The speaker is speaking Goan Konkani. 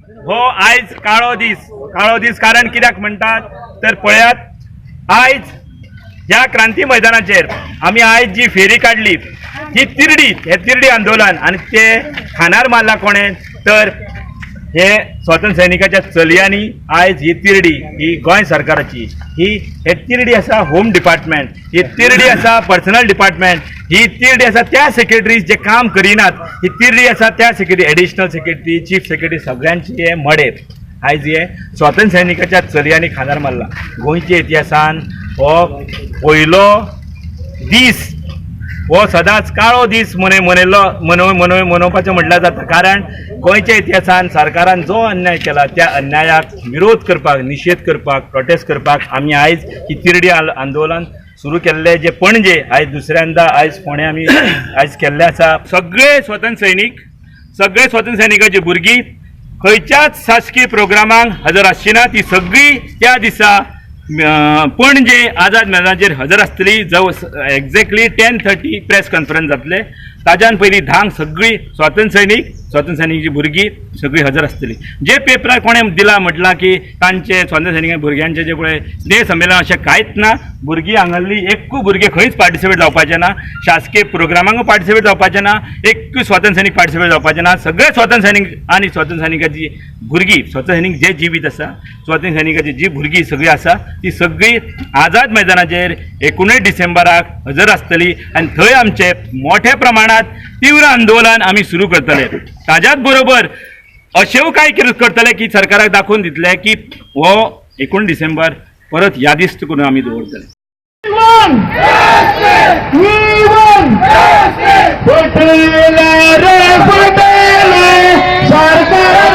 हो आयज काळो दीस, काळो दीस. कारण कित्याक म्हणटात तर पळयात, आयज ह्या क्रांती मैदानाचेर आमी आयज जी फेरी काडली ही तिरडी, हे तिरडी आंदोलन आनी ते खानार मारला कोणें तर हे स्वातंत्र्य सैनिकाच्या चलयांनी. आयज ही तिरडी ही गोंय सरकाराची, ही हे तिरडी आसा होम डिपार्टमेंट, ही तिरडी आसा पर्सनल डिपार्टमेंट, ही तिरडी आसा त्या सेक्रेटरीज जे काम करिनात, ही तिरडी आसा त्या secretary, additional secretary, chief secretary सगळ्यांची हे मडे आयज हे स्वातंत्र्य सैनिकाच्या चलयांनी खांदार मारला. गोंयच्या इतिहासान हो पयलो दीस, हो सदांच काळो दीस मनय मनयल्लो मनोव मनोव मनोवपाचें म्हटल्यार जाता. कारण गोंयच्या इतिहासान सरकारान जो अन्याय केला त्या अन्यायाक विरोध करपाक, निशेध करपाक, प्रोटेस्ट करपाक आमी आयज ही तिरडी आंदोलन सुरू केल्लें, जे पणजे आयज दुसऱ्यांदा आयज फोंडें आमी आयज केल्लें आसा. सगळे स्वतंत्र सैनीक, सगळे स्वतंत्र सैनिकाची भुरगीं खंयच्याच शासकीय प्रोग्रामांक हजर आसची ना. ती सगळी त्या दिसा पणजे आझाद मैदानाचेर हजर आसतली. जव एक्झॅक्टली 10:30 प्रेस कॉन्फरन्स जातले, ताज्यान पयलीं 10क सगळीं स्वातंत्र्य सैनीक, स्वातंत्र्य सैनिकची भुरगीं सगळीं हजर आसतली. जे पेपरार कोणें दिलां म्हटलां की तांचे स्वातंत्र्य सैनिक भुरग्यांचे जे पळय स्नेह संमेलन, अशें कांयच ना. भुरगीं हांगासरलीं एक्कूय भुरगें खंयच पार्टिसिपेट जावपाचें ना, शासकीय प्रोग्रामांक पार्टिसिपेट जावपाचें ना, एक्कूय स्वातंत्र्य सैनीक पार्टिसिपेट जावपाचें ना. सगळे स्वातंत्र्य सैनीक आनी स्वातंत्र्य सैनिकाची भुरगीं, स्वातंत्र्य सैनीक जे जिवीत आसा, स्वातंत्र्य सैनिकाची जी भुरगीं सगळीं आसा ती सगळीं आझाद मैदानाचेर 19 डिसेंबराक हजर आसतली आनी थंय आमचे मोठ्या प्रमाणात तीव्र आंदोलन आमी सुरू करतले. ताज्याच बरोबर अशेंय कांय कितें करतले की सरकाराक दाखोवन दितले की हो 19 डिसेंबर परत यादिस्त करून आमी दवरतले. We won! फटयले रे फटयले सरकारान.